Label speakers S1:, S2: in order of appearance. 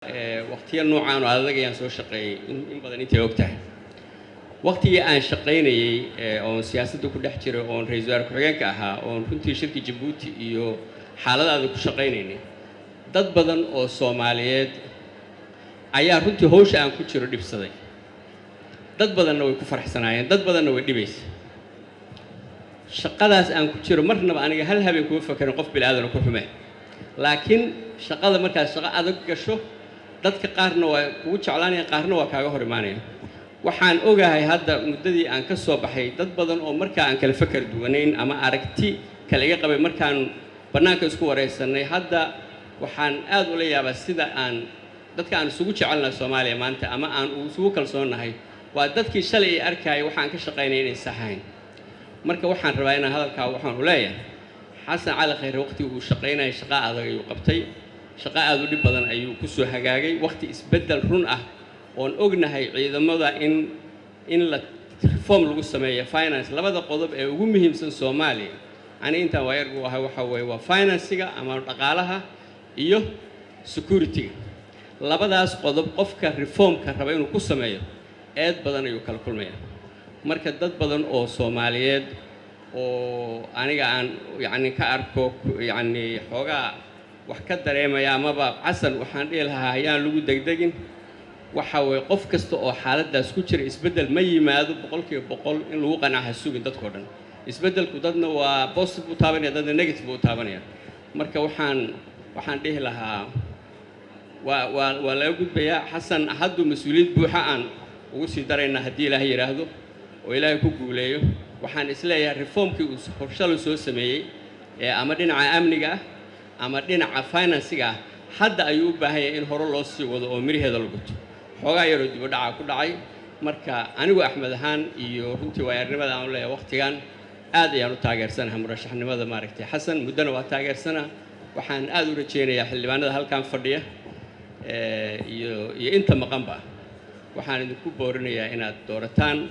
S1: Waqtiyo noocaan oo adag ayaan soo shaqeeyey in badan intay og tahay. Waqtigii aan shaqaynayey oon siyaasadda ku dhex jiray, oon ra-iisul wasaare ku-xigeenka ahaa, oon runtii shirkii Jabuuti iyo xaaladaada ku shaqaynaynay, dad badan oo Soomaaliyeed ayaa runtii hawsha aan ku jiro dhibsaday. Dad badanna way ku faraxsanaayeen, dad badanna way dhibaysa. Shaqadaas aan ku jiro marnaba aniga hal habeen kuma fakerin qof bini aadana ku xume, laakiin shaqada markaad shaqo adag gasho, dadka qaarna waa kugu jeclaanaya, qaarna waa kaaga hor imaanaya. Waxaan ogahay hadda muddadii aan ka soo baxay, dad badan oo markaa aan kala fakar duwanayn ama aragti kale iga qabay, markaan bannaanka isku waraysanay, hadda waxaan aad ula yaabaa sida aan dadka aan isugu jecelnahay Soomaaliya maanta ama aan isugu kalsoonnahay waa dadkii shalay ay arkayay waxaan ka shaqaynaya inay saxayn. Marka waxaan rabaa inaan hadalkaa waxaan u leeyahay, Xasan Cali Khayre waqtigii uu shaqaynayay shaqo adag ayuu qabtay, shaqo aad u dhib badan ayuu ku soo hagaagay, waqti isbeddel run ah oon ognahay ciidamada in la reform lagu sameeyo, finance. Labada qodob ee ugu muhiimsan Soomaaliya, ani intaan waayargu ahay, waxa weeye waa financiga ama dhaqaalaha iyo security-ga. Labadaas qodob qofka reformka raba inuu ku sameeyo eed badan ayuu kala kulmaya. Marka dad badan oo Soomaaliyeed oo aniga aan yacni ka arko, yacni xoogaa wax ka dareemaya amaba Xasan, waxaan dhihi lahaa hayaan lagu degdegin. Waxa weeye qof kasta oo xaaladdaas ku jira, isbeddel ma yimaado 100% in lagu qanaca ha sugin dadkao dhan. Isbeddelku dadna waa positive u taabanaya, dadna negative u taabanaya. Marka waxaan dhihi lahaa waa laga gudbayaa. Xasan hadduu mas-uuliyad buuxa aan ugu sii daraynaa haddii Ilaahay yidhaahdo oo Ilaahay ku guuleeyo. Waxaan isleeyahay reformkii uu horshalu soo sameeyey ee ama dhinaca amniga ah ama dhinaca financiga ah, hadda ayuu u baahan yahay in hore loo sii wado oo miraheeda la guto. Xoogaa yaroo dib u dhaca ku dhacay. Marka anigu Axmed ahaan iyo runtii waayo-aragnimada aan u leeyahay waqtigan, aad ayaan u taageersanahay murashaxnimada maaragtay Xasan, muddona waa taageersanaa. Waxaan aad u rajaynayaa xildhibaanada halkan fadhiya iyo inta maqanba, waxaan idinku boorinayaa inaad doorataan.